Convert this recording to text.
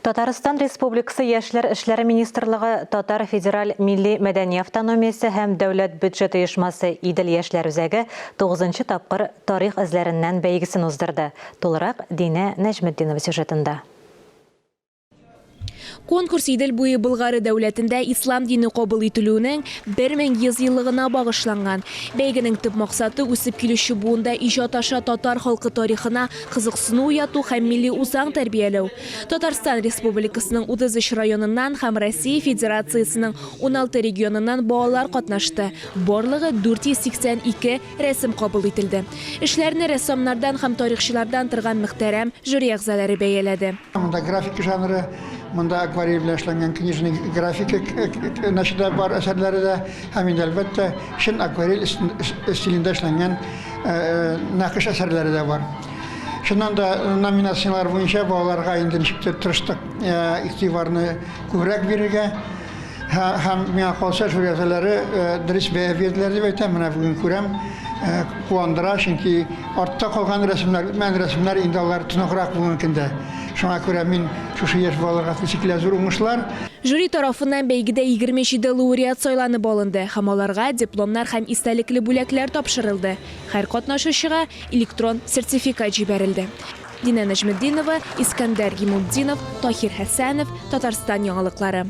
Татарстан Республикасы Яшьләр эшләре министрлыгы, Татар федераль милли мәдәни автономиясе һәм дәүләт бюджет оешмасы Идел яшьләр үзәге тугызынчы тапкыр Тарих эзләреннән бәйгесен уздырды. Тулырак Динә Нәҗметдинова сюжетында. Конкурс Идел буе Болгары дәүләтендә ислам дине кабул ителүенең 1100 еллыгына багышланган. Бәйгенең төп максаты, үсеп килүче буында иҗат аша татар халкы тарихына кызыксыну уяту һәм милли үзаң тәрбияләү. Татарстан Республикасының 33 районыннан һәм Россия Федерациясенең 16 регионыннан балалар катнашты. Барлыгы 482 рәсем кабул ителде. Эшләрне рәссамнардан һәм тарихчылардан торган мөхтәрәм жюри әгъзалары бәяләде. Монда графика жанры, монда акварель белән эшләнгән книжный графика нәширдә бар әсәрләре дә, һәм инде, әлбәттә, чын акварель стилендә эшләнгән нәкыш әсәрләре дә бар. Чыннан да, номинацияләр буенча балаларга инде ничектер тырыштык игътибарны күбрәк бирергә. Һәм миңа калса, жюри әгъзалары дөрес бәя бирделәр дип әйтәм. Менә бүген күрәм, куандыра, чөнки артта калган рәсемнәр, үтмәгән рәсемнәр инде алар тоныграк бүгенге көндә. Шуңа күрә мин шушы яшь балаларга телисе килә зур уңышлар. Жюри тарафыннан бәйгедә 27 лауреат сайланып алынды һәм аларга дипломнар һәм истәлекле бүләкләр тапшырылды. Һәр катнашучыга электрон сертификат җибәрелде. Динә Нәҗметдинова, Искәндәр Гимутдинов, Таһир Хәсәнов, Татарстан яңалыклары.